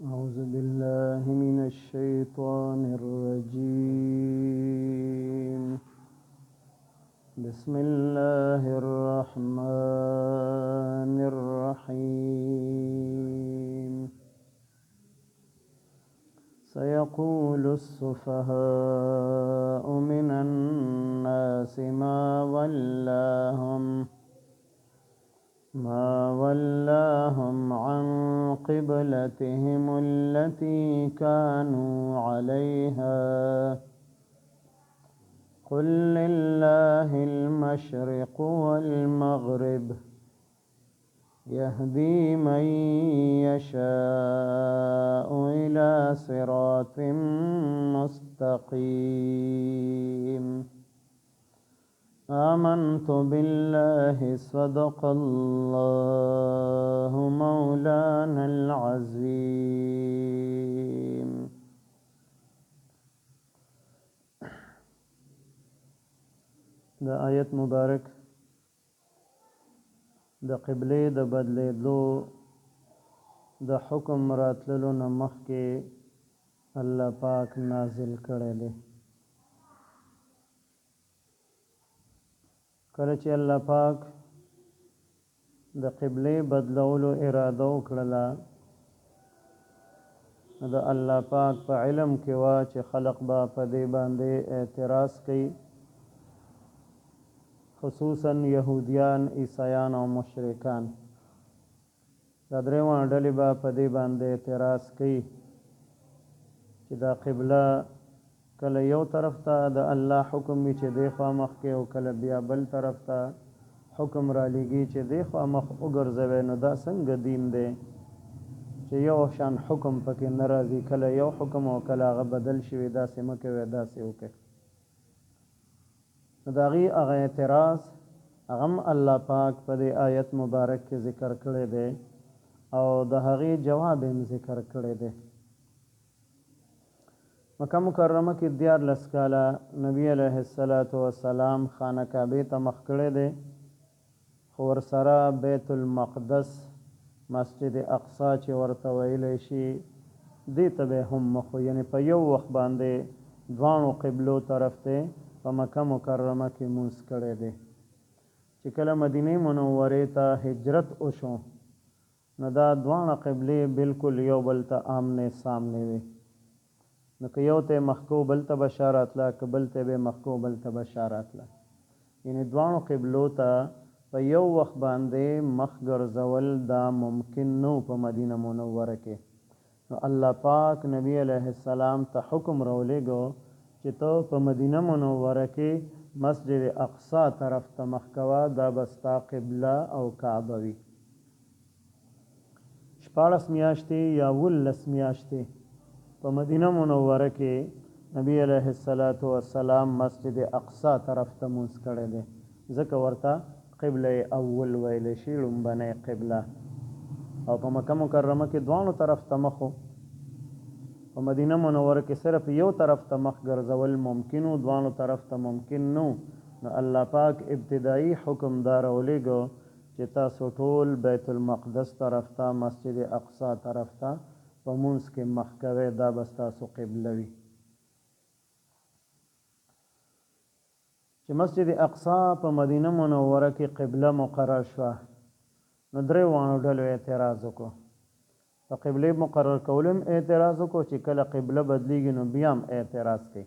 أعوذ بالله من الشيطان الرجيم. بسم الله الرحمن الرحيم. سيقول السفهاء من الناس ما ولاهم عن قبلتهم التي كانوا عليها. قل لله المشرق والمغرب يهدي من يشاء إلى صراط مستقيم. آمنت بالله، صدق الله مولانا العظيم. د آیت مبارک د قبلې د بدلېدو د حکم راتللو نه مخکې الله پاک نازل کړی دی. کله چې الله پاک د قبلې بدلولو اراده وکړله، نو د الله پاک په علم کې وه چې خلق به په دې باندې اعتراض کوي، خصوصا يهوديان، عیسایان او مشرکان. دا درې واړه ډلې به په دې باندې اعتراض کوي چې دا قبله کله یو طرف ته د الله حکم وي چې دې خوا مخ کې، او کله بیا بل طرف ته حکم را لېږي چې دې خوا مخ وګرځوي. نو دا څنګه دین دی چې یو شان حکم پکې نه راځي؟ کله یو حکم او کله هغه بدل شي، داسې مه کوئ، داسې وکړئ. نو د هغې هغه اعتراض هغه هم الله پاک په دې آیت مبارک کې ذکر کړی دی او د هغې جواب یې هم ذکر کړی دی. مکه مکرمه کې 13 کاله نبی علیه الصلاة والسلام خانه کعبې ته مخ کړی دی، خو ورسره بیت المقدس، مسجد اقصی چې ورته ویلی شي، دې ته به هم مخ و، یعنې په یو وخت باندې دواړو قبلو طرف ته په مکه مکرمه کې مونځ کړی دی. چې کله مدینې منورې ته هجرت وشو، نو دا دواړه قبلې بالکل یو بل ته آمنې سامنې وې. نو که یو ته مخ کو بل ته به شا راتله، که بل ته به مخ کو بل ته به شا راتله. یعنې دواړو قبلو ته په یو وخت باندې مخ ګرځول دا ممکن نه و په مدینه منوره کې. نو الله پاک نبی علیه السلام ته حکم راولېږو چې ته په مدینه منوره کې مسجد اقصی طرف ته مخ کوه، دا به ستا قبله او کعبه وي. 16 میاشتې یا 17 میاشتې په مدینه منوره کې نبی علیه الصلاة والسلام مسجد اقصی طرف ته مونځ کړی دی، ځکه ورته قبله اول ویلی شي، لومبنۍ قبله. او په مکه مکرمه کې دواړو طرف ته مخ و، په مدینه منوره کې صرف یو طرف ته مخ ګرځول ممکن و، دواړو طرف ته ممکن نه و. نو الله پاک ابتدایي حکم دا راولېږه چې تاسو ټول بیت المقدس طرف ته، مسجد اقصی طرف ته په مونځ کې مخ کوئ، دا به ستاسو قبله وي. چې مسجد اقصی په مدینه منوره کې قبله مقرر شوه، نو درې واړو ډلو اعتراض وکړو. په قبلې مقرر کولو هم اعتراض وکړو، چې کله قبله بدلیږي نو بیا هم اعتراض کوي.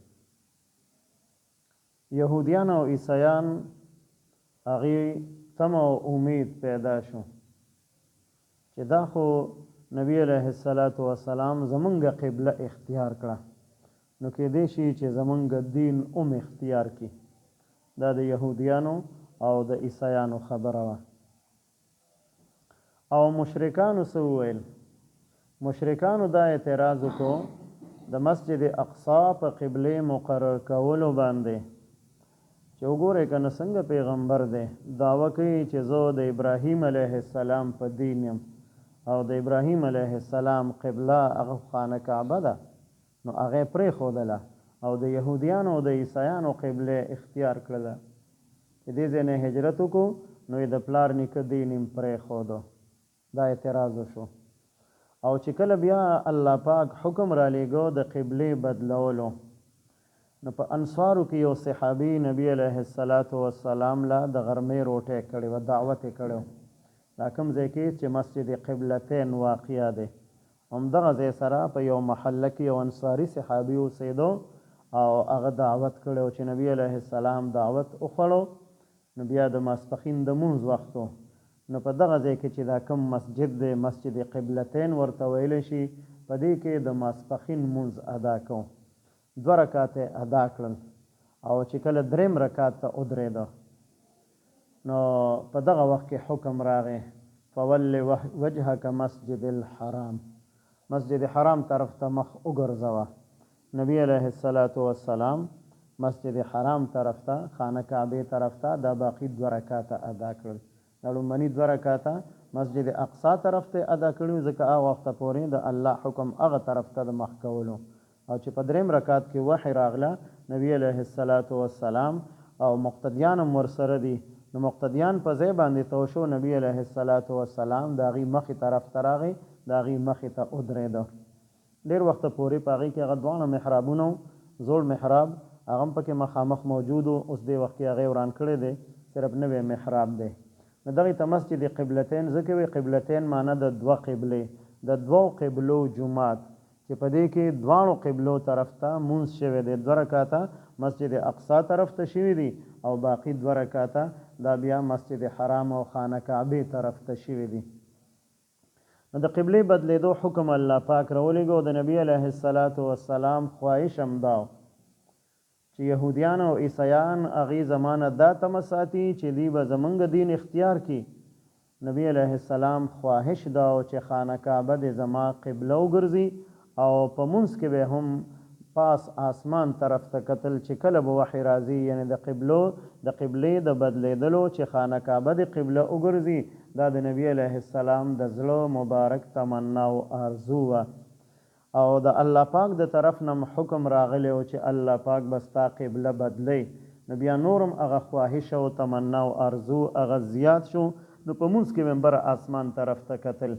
یهودیان او عیسایان هغې تمه او امید پیدا شو چې دا خو نبی علیه الصلاة والسلام زمونږ قبله اختیار کړه، نو کېدای شي چې زمونږ دین هم اختیار کړي. دا د یهودیانو او د عیسایانو خبره وه. او مشرکانو څه وویل؟ مشرکانو دا اعتراض وکړو د مسجد اقصی په قبلې مقرر کولو باندې چې وګورئ که نه څنګه پیغمبر دی، دعوه کوي چې زه د ابراهیم علیه السلام په دین یم او د ابراهیم علیه السلام قبله هغه خانه کعبه ده، نو هغه یې پرېښودله او د یهودیانو او د عیسایانو قبله اختیار کړله. چې دې ځای نه هجرت وکړو نو یې د پلار نیکه دین هم پرېښودو. دا اعتراض وشو. او چې کله بیا الله پاک حکم رالیږه د قبلې بدلولو نو په انصارو کې یو صحابي نبی علیه الصلاة والسلام له د غرمې روټۍ کړې وه، دعوت یې کړی و، دا کوم ځای کې چې مسجد قبلتین واقع دی همدغه ځای سره په یو محله کې یو انصاري صحابي اوسېدو او هغه دعوت کړی و، چې نبی علیه السلام دعوت وخوړو نو بیا د ماسپښین د مونځ وخت و، نو په دغه ځای کې چې دا کوم مسجد دی مسجد قبلتین ورته ویلی شي په دې کې د ماسپښین مونځ ادا کو، دوه رکعته یې ادا کړل او چې کله دریم رکعت ته ودرېده نو په دغه وخت کې حکم راغی فول وجهک مسجد الحرام، مسجد حرام طرف ته مخ وګرځوه. نبی علیه الصلاة والسلام مسجد حرام طرف ته، خانه کعبې طرف ته دا باقي دوه رکعته ادا کړل. دا ړومبني دوه رکعته مسجد اقصی طرف ته ادا کړي وو، ځکه هغه وخته پورې د الله حکم هغه طرف ته د مخ کولو او چې په دریم رکعت کې وحی راغله نبی علیه الصلاة والسلام او مقتدیان هم ورسره دي نو مقتدیان په ځای باندې تو شو، نبی علیه الصلاة والسلام د هغوی مخې طرف ته راغی، د هغوی مخې ته ودرېده. ډېر وخته پورې په هغې کې هغه دواړه محرابونه وو، زوړ محراب هغه هم پکې مخامخ موجود و، اوس دې وخت کې هغه یې وران کړی دی، صرف نوی محراب دی. نو دغې ته مسجد قبلتین ځکه وایي، قبلتین معنی د دوه قبلې، د دوو قبلو جومات، چې په دې کې دواړو قبلو طرف ته مونځ شوی دی، دوه رکعته مسجد اقصی طرف ته شوي دي او باقي دوه رکعته دا بیا مسجد حرام او خانه کعبې طرف ته شوي دي. نو د قبلې بدلېدو حکم الله پاک راولېږه او د نبي علیه الصلاة والسلام خواهش هم دا و چې یهودیان او عیسیان هغوی زما نه دا تمه ساتي چې دوی به زمونږ دین اختیار کړي، نبي علیه السلام خواهش دا و چې خانه کعبه دې زما قبله وګرځي او په مونځ کې به هم پاس آسمان طرف ته کتل چې کله به وحی راځي یعنې د قبلو د قبلې د بدلېدلو چې خانه کعبه دې قبله وګرځي دا د نبي علیه السلام د زړه مبارک تمنا او آرزو وه او د الله پاک د طرف نه هم حکم راغلی و چې الله پاک به ستا قبله بدلوي نو بیا نور هم هغه خواهش او تمنا او آرزو هغه زیات شو نو په مونځ کې به هم بره آسمان طرف ته کتل.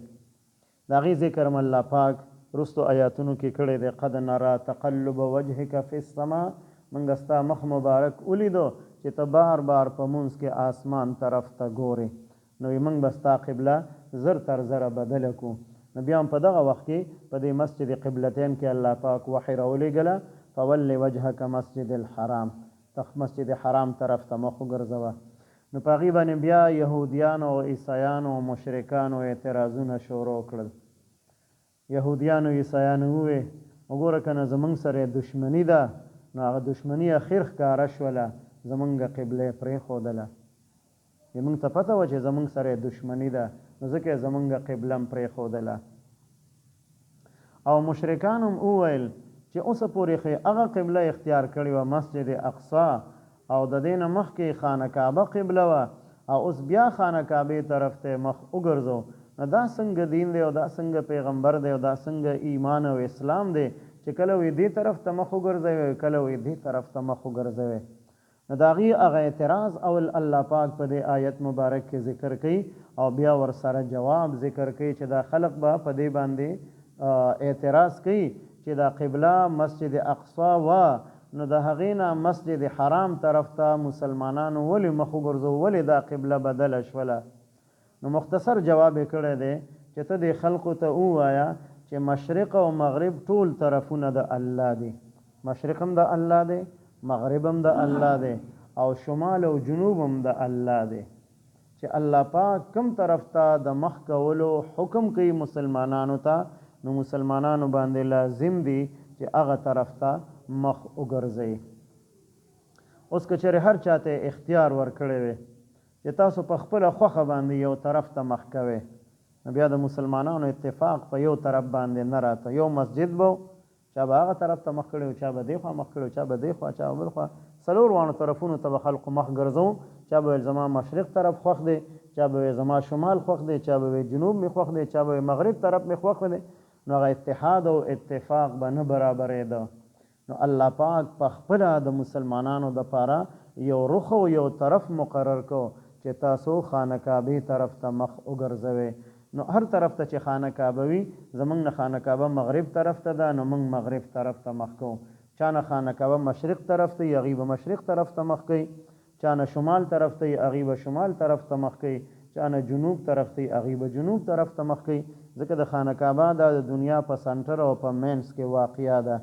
د هغې ذکر هم الله پاک وروستو آیاتونو کې کړی دی، قد نری تقلب وجهک فی السماء، مونږ ستا مخ مبارک ولیدو چې ته بار بار په مونځ کې آسمان طرف ته ګورې، نو وی مونږ به ستا قبله زر تر زره بدله کړو. نو بیا هم په دغه وخت کې په دې مسجد قبلتین کې الله پاک وحی راولیږله، فول وجهک مسجد الحرام، ته مسجد حرام طرف ته مخ وګرځوه. نو په هغوی باندې بیا یهودیانو او عیسایانو او مشرکانو اعتراضونه شروع کړل. یهودیانو عیسایانو ووی، وګوره کنه زمونږ سره یې دښمني ده، نو هغه دښمني اخیر ښکاره شوله، زمونږ قبله یې پرېښودله. وی مونږ ته پته وه چې زمونږ سره یې دښمني ده، نو ځکه یې زمونږ قبله هم پرېښودله. او مشرکان هم وویل چې اوسه پورې خو یې هغه قبله اختیار کړې وه، مسجد اقصی، او د دې نه مخکې خانه کعبه قبله وه او اوس بیا خانه کعبې طرف ته یې مخ وګرځو، نو دا څنګه دین دی او دا څنګه پیغمبر دی او دا څنګه ایمان او اسلام دی چې کله وایي دې طرف ته مخ وګرځوي او کله وایي دې طرف ته مخ وګرځوي. نو د هغوی هغه اعتراض اول الله پاک په دې آیت مبارک کې ذکر کوي او بیا ورسره جواب ذکر کوي چې دا خلق به په دې باندې اعتراض کوي چې دا قبله مسجد اقصی وه نو د هغې نه مسجد حرام طرف ته مسلمانانو ولې مخ وګرځو ولې دا قبله بدله شوله؟ نو مختصر جواب یې کړی دی چې ته دې خلقو ته ووایه چې مشرق او مغرب ټول طرفونه د الله دي، مشرق هم د الله دی، مغرب هم د الله دی او شمال او جنوب هم د الله دی، چې الله پاک کوم طرف ته د مخ کولو حکم کوي مسلمانانو ته نو مسلمانانو باندې لازم دي چې هغه طرف ته مخ وګرځوي. اوس که چېرې هر چاته یې اختیار ورکړی وی چې تاسو په خپله خوښه باندې یو طرف ته مخ کوی نو بیا د مسلمانانو اتفاق په یو طرف باندې نه راته، یو مسجد به و، چا به هغه طرف ته مخ کړی و، چا به دې خوا مخ کړی و، چا به دې خوا، چا به بل خوا، څلور واړو طرفونو ته به خلقو مخ ګرځوو، چا به ویل زما مشرق طرف خوښ دی، چا به ویل زما شمال خوښ دی، چا به ویل جنوب مې خوښ دی، چا به ویل مغرب طرف مې خوښ دی، نو هغه اتحاد او اتفاق به نه برابرېده. نو الله پاک په خپله د مسلمانانو د پاره یو رخ او یو طرف مقرر کړ چې تاسو خانه کعبې طرف ته مخ وګرځوی. نو هر طرف ته چې خانه کعبه وي، زمونږ نه خانه کعبه مغرب طرف ته ده، نو مونږ مغرب طرف ته مخ کوو. چا نه خانه کعبه مشرق طرف ته وي، هغوی به مشرق طرف ته مخ کوي. چا نه شمال طرف ته وي، هغوی به شمال طرف ته مخ کوي. چا نه جنوب طرف ته وي، هغوی به جنوب طرف ته مخ کوي. ځکه د خانه کعبه دا د دنیا په سنټر او په منځ کې واقع ده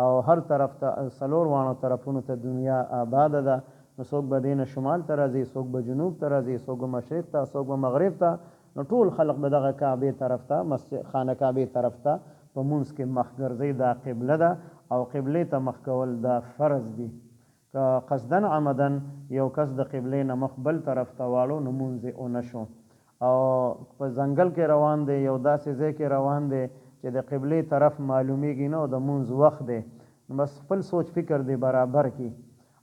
او هر طرف ته، څلور واڼو طرفونو ته دنیا آباده ده. نو څوک به دې نه شمال ته راځي، څوک به جنوب ته راځي، څوک به مشرق ته، څوک به مغرب ته. نو ټول خلق به دغه کعبې طرف ته، مسجد خانه کعبې طرف ته په مونځ کې مخ ګرځي. دا قبله ده او قبلې ته مخ کول دا فرض دي. که قصداً عمداً یو کس د قبلې نه مخ بل طرف ته واړو، نو مونځ یې ونه شو. او په ځنګل کې روان دی، یو داسې ځای کې روان دی چې د قبلې طرف معلومیږي نه او د مونځ وخت دی، نو بس خپل سوچ فکر دی برابر کی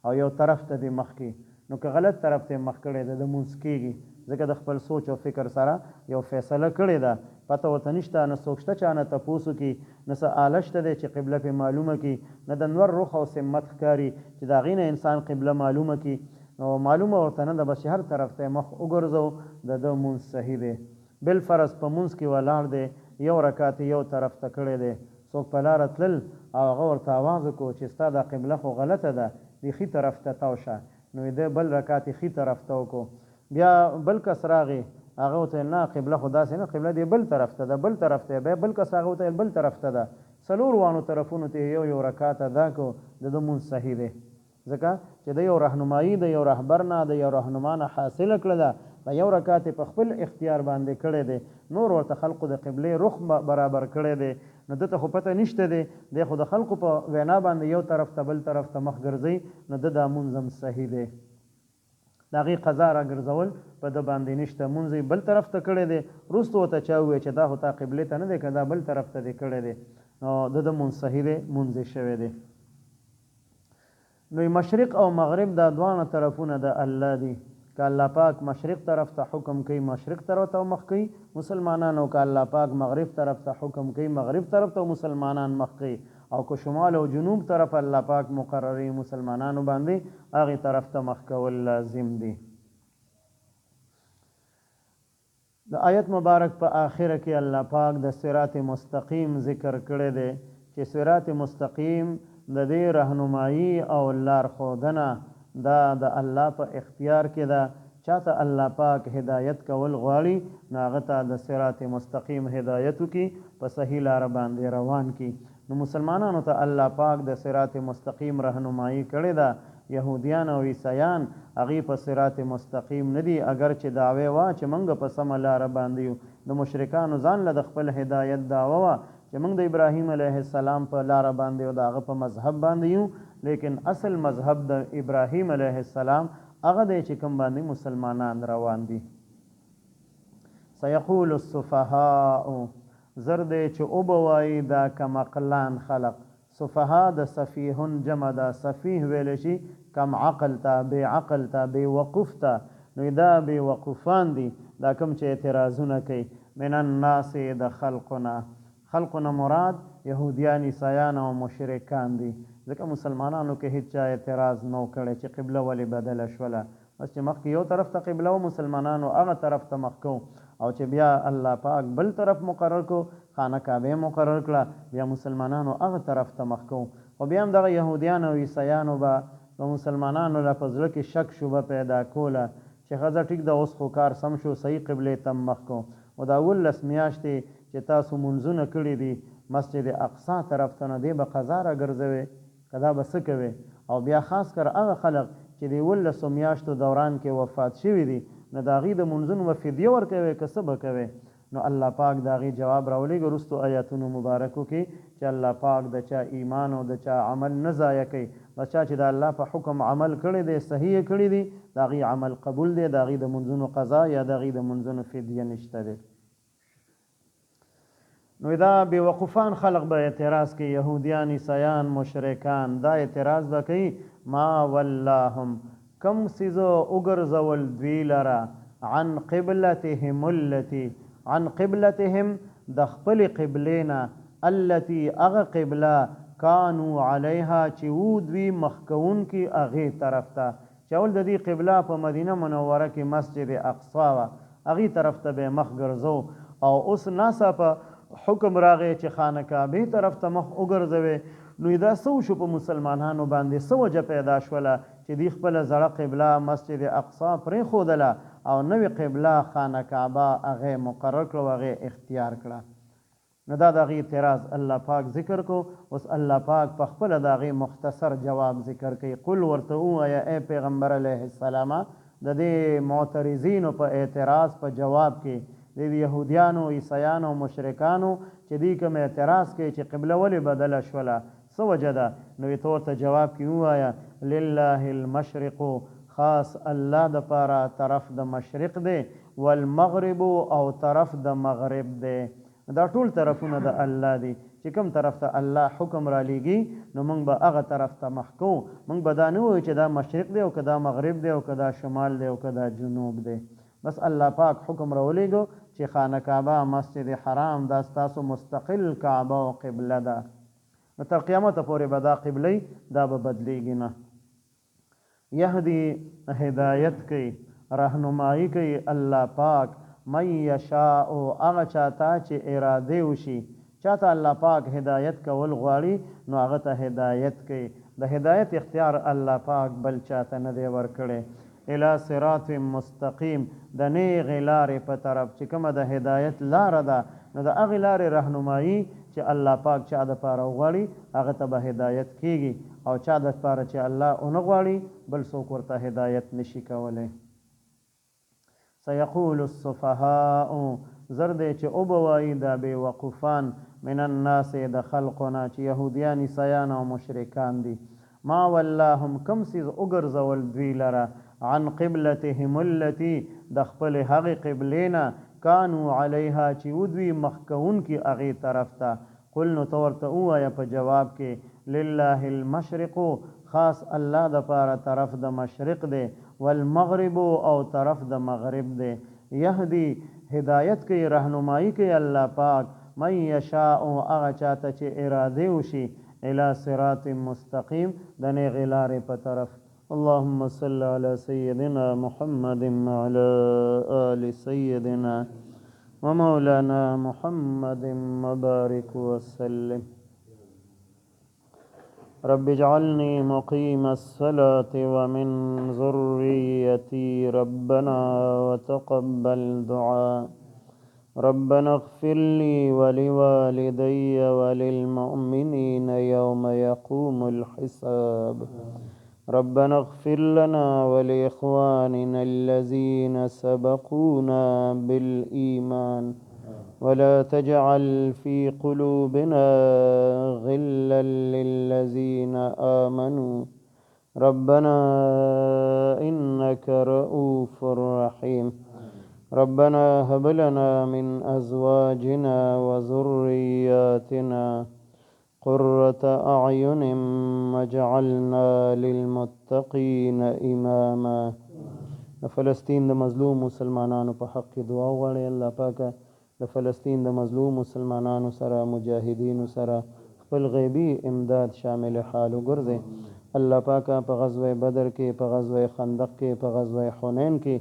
او یو طرف ته دی مخ کی. نو که غلط طرف ته مخ کړی دی، د مونځ کیږي، ځکه د خپل سوچ او فکر سره یو فیصله کړې ده. پته ورته نشته، نه څوک شته چا نه تپوس وکړي، نه څه آله شته دی چې قبله پرې معلومه کړي، نه د نور رخ او سمت ښکاري چې د هغې نه انسان قبله معلومه کړي. نو معلومه ورته نه ده، بس چې هر طرف ته مخ وګرځو، د ده مونځ صحیح دی. بالفرض په مونځ کې ولاړ دی، یو رکعت یې یو طرف ته کړی دی، څوک په لاره تلل او هغه ورته اواز وکړو چې ستا دا قبله خو غلطه ده، دې ښي طرف ته تاو شه. نو یې دی بل رکعت یې ښي طرف ته وکړو. بیا بل کس راغی، هغه ورته ویل نه، قبله خو داسې نه، قبله دې بل طرف ته ده، بل طرف ته. بیا بل کس راغی، ورته ویل بل طرف ته ده. څلور واڼو طرفونو ته یو یو رکعت ادا کړو، د ده مونځ صحیح دی، ځکه چې د یو رهنمایي د یو رهبر نه، د یو رهنما نه حاصله کړله. دا یو رکعت یې په خپل اختیار باندې کړی دی. نور ورته خلقو د قبلې رخ برابر کړی دی، نو ده ته خو پته نشته دی، دی خو د خلقو په وینا باندې یو طرف ته بل طرف ته مخ ګرځي، نو ده دا مونځ هم صحیح دی. د هغې قضا راګرځول په ده باندې نشته. مونځ یې بل طرف ته کړی دی، وروسته ورته چا وویل چې دا خو تا قبلې ته نه دی کړی، دا بل طرف ته دې کړی دی، نو د ده مونځ صحیح دی، مونځ یې شوی دی. نو مشرق او مغرب دا دواړه طرفونه د الله دي. که الله پاک مشرق طرف ته حکم کوي، مشرق طرف ته مخ کوي مسلمانان، او که الله پاک مغرب طرف ته حکم کوي، مغرب طرف ته مسلمانان مخ کوي، او که شمال او جنوب طرف الله پاک مقرري مسلمانانو باندې، هغې طرف ته مخ کول لازم دي. د آیت مبارک په آخره کې الله پاک د صراط مستقیم ذکر کړی دی چې صراط مستقیم د دې رهنمایي او لارښودنه دا د الله په اختیار کې ده. چاته الله پاک هدایت کول غواړي، نو هغه ته د صراط مستقیم هدایت وکړي، په صحیح لاره باندې روان کړي. نو مسلمانانو ته الله پاک د صراط مستقیم رهنمایي کړې ده. یهودیان او عیسایان هغوی په صراط مستقیم نه دي، اګر چې دعوی وه چې مونږ په سمه لاره باندې یو. د مشرکانو ځان له د خپل هدایت دعوه وه چې مونږ د ابراهیم علیه السلام په لاره باندې او د هغه په مذهب باندې یو، لیکن اصل مذهب د ابراهیم علیه السلام هغه دی چې کوم باندې مسلمانان روان دي. سیقول السفهاء، زر دی چې وبه وایي دا کمعقلان خلق. سفها د سفیهن جمع ده. سفیه ویل شي کم عقل ته، بې عقل ته، بې وقوف ته. نو دا بې وقوفان دي دا کوم چې اعتراضونه کوي. من الناس، د خلقنا، خلقنا مراد یهودیان، عیسایان او مشرکان دي، ځکه مسلمانانو کې هیڅ چا اعتراض نه کړی چې قبله ولې بدله شوله. بس چې مخکې یو طرف ته قبله و، مسلمانانو هغه طرف ته مخ کو، او چې بیا الله پاک بل طرف مقرر کو، خانه کعبه مقرر کړه، بیا مسلمانانو هغه طرف ته مخ کو. خو بیا هم دغه یهودیانو او عیسایانو به په مسلمانانو له په زړه کې شک شوبه پیدا کوله چې ښځه ټیک ده، اوس خو کار سم شو، صحیح قبلې ته مخ کو، او دا 17 میاشتې چې تاسو مونځونه کړي دي مسجد اقصا طرف ته، نو دې به قضا راګرځوې که دا به څه کوې؟ او بیا خاص کر هغه خلق چې د 17 میاشتو دوران کې وفات شوي دي، نو د هغوی د مونځونو به فدیه ورکوې که څه به کوې؟ نو الله پاک د هغې جواب راولېږه وروستو آیاتونو مبارکو کې چې الله پاک د چا ایمان او د چا عمل نه ضایع کوي. بس چا چې د الله په حکم عمل کړی دی، صحیح یې کړی دی، د هغې عمل قبول دی، د هغې د مونځونو قضا یا د هغې د مونځونو فدیه نشته دی. نو دا بې وقوفان خلق به اعتراض کوي، یهودیان، عیسایان، مشرکان دا اعتراض به کوي. ما ولاهم، کم څیز وګرځول دوی لره، عن قبلتهم التي، عن قبلتهم د خپلې قبلې نه، التي هغه قبله، کانو علیها چې وو دوی مخ کوونکي هغې طرف ته. چې اول د دې قبله په مدینه منوره کې مسجد اقصا وه، هغې طرف ته به مخ ګرځو، او اوس ناڅاپه حکم راغی چې خانه کعبې طرف ته مخ وګرځوي، نو دا څه وشو په مسلمانانو باندې؟ څه وجه پیدا شوله چې دوی خپله زړه قبله مسجد اقصی پرېښودله او نوې قبله خانه کعبه هغه مقرر کړه او هغه اختیار کړه؟ نو دا د هغې اعتراض الله پاک ذکر کو. اوس الله پاک په خپله د هغې مختصر جواب ذکر کوي. قل، ورته ووایه ای پیغمبر علیه السلام، د دې معترضینو په اعتراض په جواب کې، د یهودیانو، عیسایانو او مشرکانو چې دوی کوم اعتراض کوي چې قبله ولې بدله شوله، څه وجه ده، نو ته ورته جواب کې ووایه: لله المشرق، خاص الله د پاره طرف د مشرق دی، والمغرب، او طرف د مغرب دی. دا ټول طرفونه د الله دي. چې کوم طرف ته الله حکم را لیږي، نو موږ به هغه طرف ته مخ کوو. موږ به دا نه وایو چې دا مشرق دی او که دا مغرب دی او که دا شمال دی او که دا جنوب دی. بس الله پاک حکم راولېږو چې خانه کعبه، مسجد حرام، دا ستاسو مستقل کعبه او قبله ده، نو تر قیامته پورې به دا قبله، دا به بدلیږي نه. یهدي، هدایت کوي، رهنمایي کوي الله پاک من یشاء، هغه چاته چې اراده وشي. چاته الله پاک هدایت کول غواړي، نو هغه ته هدایت کوي. د هدایت اختیار الله پاک بل چاته نه دی ورکړی. الی صراط مستقیم، د نیغې لارې په طرف، چې کومه د هدایت لاره ده، نو د هغې لارې رهنمایي چې الله پاک چا د پاره وغواړي، هغه ته به هدایت کیږي، او چا د پاره چې الله ونه غواړي، بل څوک ورته هدایت نشي کولی. سیقول السفهاء، زر دی چې وبه وایي دا بې وقوفان، من الناس، د خلقو نه، چې یهودیان، عیسایان او مشرکان دي: ما ولاهم، کم څیز وګرځول دوی لره، عن قبلتهم التي، د خپلې هغې قبلې نه، کانو علیها، چې وو دوی مخ کوونکي هغې طرف ته. قل، نو ته ورته ووایه په جواب کې: لله المشرق، خاص الله د پاره طرف د مشرق دی، والمغرب، او طرف د مغرب دی. یهدي، هدایت کوي، رهنمایي کوي الله پاک من یشاء، هغه چاته چې اراده وشي، الی صراط مستقیم، د نیغې لارې په طرف. اللهم صل على سيدنا محمد وعلى آل سيدنا ومولانا محمد وبارك وسلم. رب اجعلني مقيم الصلاة ومن ذريتي ربنا وتقبل دعاء. ربنا اغفر لي ولوالدي وللمؤمنين يوم يقوم الحساب. ربنا اغفر لنا ولإخواننا الذين سبقونا بالإيمان ولا تجعل في قلوبنا غلا للذين آمنوا ربنا إنك رؤوف رحيم. ربنا هب لنا من أزواجنا وذرياتنا قرة أعين واجعلنا للمتقين إماما. د فلسطین د مظلوم مسلمانانو په حق کې دعا وغواړئ. الله پاکه د فلسطین د مظلوم مسلمانانو سره، مجاهدینو سره خپل غیبی امداد شامل حال وګرځي. الله پاکه په غزوه بدر کې، په غزوه خندق کې، په غزوه حنین کې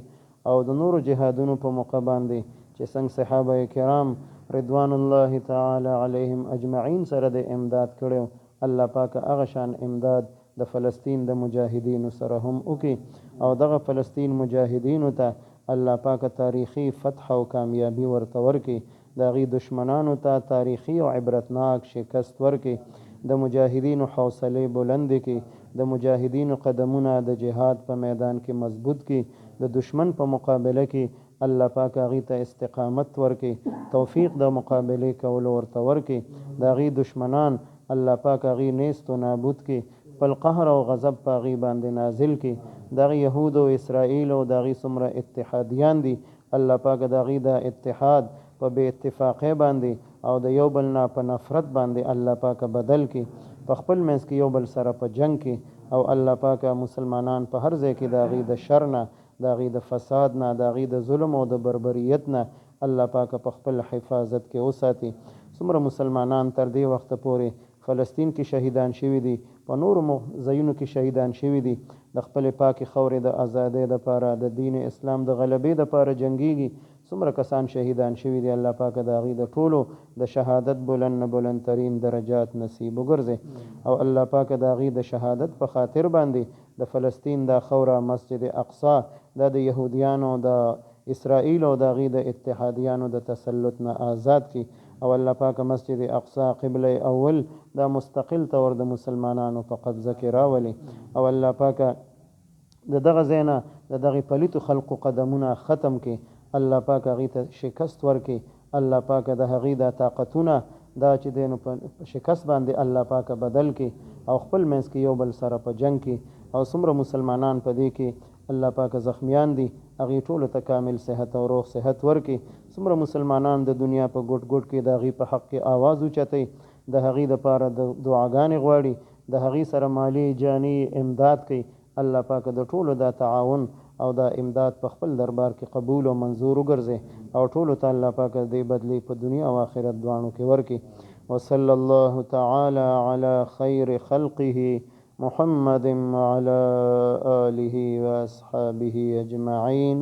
او د نورو جهادونو په موقع باندې چې څنګه صحابه کرام رضوان الله تعالی علیهم اجمعین سره د امداد کړو، الله پاک هغه شان امداد د فلسطین د مجاهدینو سره هم وکړي، او دغه فلسطین مجاهدینو ته الله پاک تاریخي فتح او کامیابي ورته ورکړي، د هغې دشمنانو ته تاریخي او عبرتناک شکست ورکړي، د مجاهدینو حوصلې بلندې کړي، د مجاهدینو قدمونه د جهاد په میدان کې مضبوط کړي، د دشمن په مقابله کې الله پاک هغې ته استقامت ورکړي، توفیق د مقابلې کولو ورته ورکړي، د هغې دشمنان الله پاک هغې نیست و نابود کړي، خپل قهر او غضب په هغې باندې نازل کړي. د هغې یهود او اسرائیل او د هغې څومره اتحادیان دي، الله پاک د هغې دا اتحاد په بې اتفاقۍ باندې او د یو بل نه په نفرت باندې الله پاک بدل کړي، په خپل منځ کې یو بل سره په جنګ کې، او الله پاک مسلمانان په هر ځای کې د هغې د شر نه، د هغې د فساد نه، د هغې د ظلم او د بربریت نه الله پاک په خپل حفاظت کې وساتي. څومره مسلمانان تر دې وخته پورې فلسطین کې شهیدان شوي دي، په نورو ځایونو کې شهیدان شوي دي، د خپلې پاکې خاورې د ازادۍ دپاره، د دین اسلام د غلبې دپاره جنګیږي. څومره کسان شهیدان شوي دي، الله پاک د هغوی د ټولو د شهادت بلند نه بلند ترین درجات نصیب وګرځي. او الله پاک د هغوی د شهادت په خاطر باندې د فلسطین دا خوره مسجد اقصی دا د یهودیانو، د اسرائیل او د هغوی د اتحادیانو د تسلط نه آزاد کړي. او الله پاک مسجد اقصی قبله اول دا مستقل طور د مسلمانانو په قبضه کې راولي. او الله پاک د دغه ځای نه د دغې پلیتو خلقو قدمونه ختم کړي. الله پاک هغوی ته شکست ورکړي. الله پاک د هغوی دا طاقتونه دا چې دی نو په شکست باندې الله پاک بدل کړي او خپل منځ کې یو بل سره په جنګ کړي. او څومره مسلمانان په دې کې الله پاک زخمیان دي، هغوی ټولو ته کامل صحت او روغ صحت ورکړي. څومره مسلمانان د دنیا په ګوټ ګوټ کې د هغوی په حق کې آواز اوچتوي، د هغوی دپاره د دعاګانې غواړي، د هغوی سره مالي جاني امداد کوي. الله پاک د ټولو دا تعاون او دا امداد په خپل دربار کې قبول او منظور وګرځي او ټولو ته الله پاک د دې بدلې په دنیا او آخرت دواړو کې ورکړي. وصلی الله تعالی علی خیر خلقه محمد وعلى آله وأصحابه أجمعين.